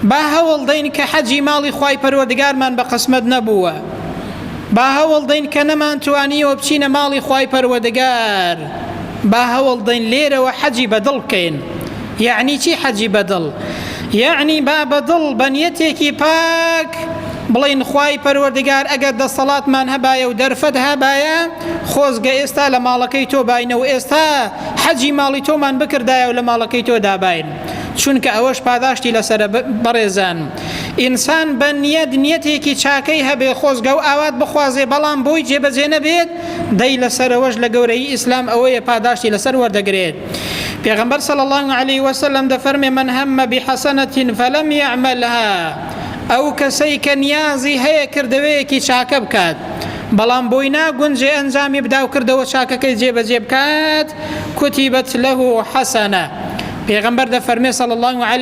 با هەوڵ دەین کە حەجی ماڵی خوای پەروەردگارمان بە قسمەت نەبووە، با هەوڵ دەین کە نەمانتوانیوە بچینە ماڵی خوای پەروەردگار، با هەوڵ دەین لێرەوە حەجی بە دڵ بکەین. یەعنی چی حەجی بە دڵ؟ یەعنی با بە دڵ بە نیەتێکی پاک بڵێین خوای پەروەردگار ئەگەر دەسەڵاتمان هەبایە و دەرفەت هەبایە خۆزگە ئێستا لە ماڵەکەی تۆ باینە و ئێستا حەجی ماڵی تۆمان بکردایە و لە ماڵەکەی تۆ داباین. چونکە ئەوەش پاداشتی لەسەرە بەڕێزان ئینسان بە نیەت نیەتێکی چاکەی هەبێ خۆزگە و ئاوات بخوازێ بەڵام بۆی جێبەجێ نەبێت دەی لەسەرەوەش لە گەورەی ئیسلام ئەوەیە پاداشتی لەسەر وەردەگرێت پێغەمبەر صلی الله علیه وسلم دەفەرمێ من هم بحسنة فلم يعملها ئەو کەسەی کە نیازی هەیە کردەوەیەکی چاکە بکات بەڵام بۆی ناگونجێ ئەنجامی بدا و کردەوە چاکەکەی جێبەجێ بکات کتبت له حسنە پێغەمبەر دەفەرمێ صلی اللە علیه.